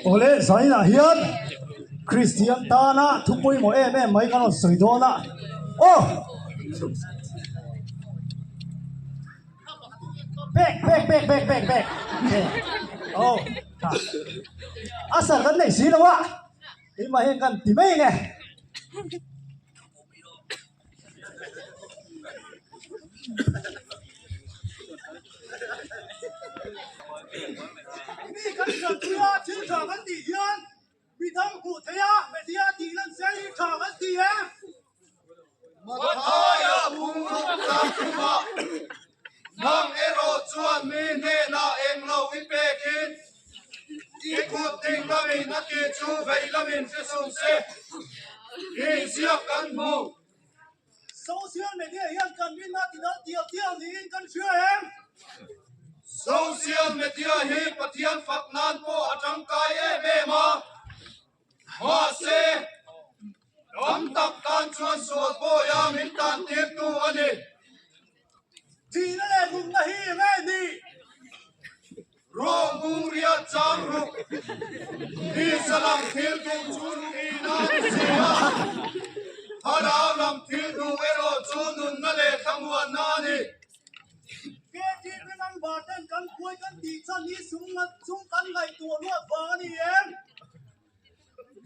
Awle zainah hian Kristian tana thu pawimawh em em mai kan rawn sawi dawn a aw. Back back back back back back aw a sar kan nei si lo a keimah hian kan ti mai nge. Mi kan hriatpui a thil tha kan tih hian mi dang hmuh theih a media tih lan se hi tha kan ti em? Mathaia bungruk tlang thumah nang erawh chuan mi hnenah englo i pekin i kut ding lamin a tih chu vei lamin hre suh se tih ziak kan hmu. Social media hian kan rinna ti dal tial tial niin kan hria em? Social media hi Pathian fak nan pawh a tangkai em em a, mahse tam tak tan chuan sual pawia min tan tirtu a ni. Thihna leh nunna hi eng nge ni? Rawng bung riat chang ruk hi salam thil duh chu thihna a ni si a, thlarau lam thil duh erawh chu nunna leh thlamuanna a ni. KTP member ten kan khuai kan tih chan hi sum chung kan ngaihtuah luat vang a ni em?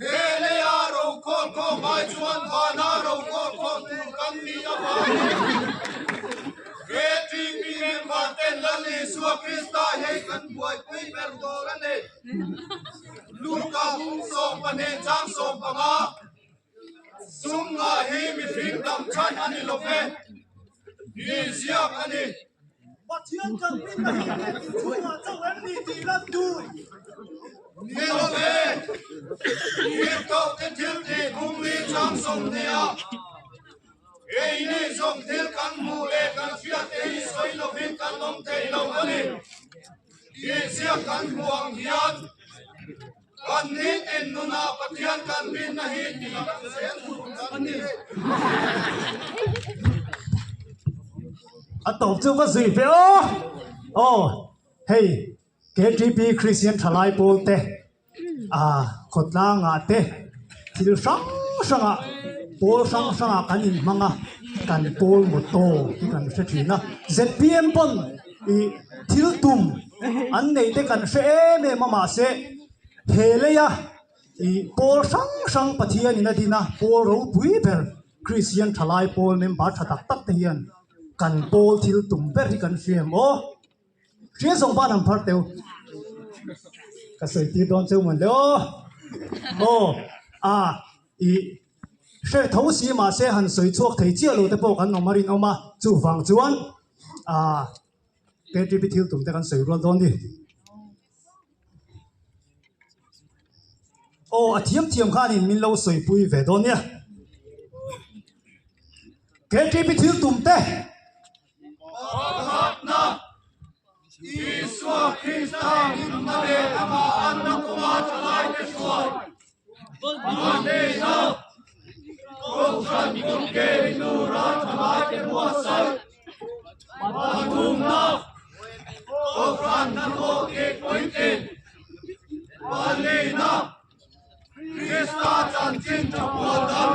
He leia rokhawm khawm ai chuan vana rokhawm khawm tur kan nih avangin KTP member ten Lal Isua Krista hi kan buaipui ber tur a ni. Luka bung 12 chang 15, Sum ngah hi mihring dam chhan a ni lo ve, tih ziak a ni. Pathian kan rinna hi biakin chhungah chauh em ni tih lan tur? Ni lo ve, Tirhkohte thil tih bungli chang 20 ah keini zawng thil kan hmuh leh kan hriatte hi sawi lovin kan awm thei lo a ni tih ziak kan hmuh ang hian Kan nitin nunah Pathian kan rinna hi tih zel tur kan ni. A tawp chu ka zui ve aw. Aw hei KTP Christian thalai pawl te a khawtlangah te thil hrang hrangah pawl hrang hrangah kan inhmang a, kan pawl motto hi kan hre thin a. ZPM pawn ih thil tum an neih te kan hre em em a mahse he leia ih pawl hrang hrang Pathian in a din a pawl ropui ber Kristian thalai pawl member tha tak tak te hian kan pawl thil tum ber hi kan hria em aw hria zawng ban ang phar teu ka sawi tir dawn cheu mawn le aw aw a ih hre tho si mahse han sawi chhuak thei chiah lo te pawh kan awm a rinawm a chuvang chuan ah. KTP thil tum te kan sawi rual dawn ni. Aw a thiam thiam khanin min lo sawipui ve dawn nia. KTP thil tum te. Pakhatna, Isua Krista nunna leh amah anna kawnga thalaite hruai. Pahnihna, Kohhran kawngke ni tura thalaite buatsaih. Pathumna, Kohhran hnathawh tih puitlin. Pahnihna, Krista chanchin tha puan dan.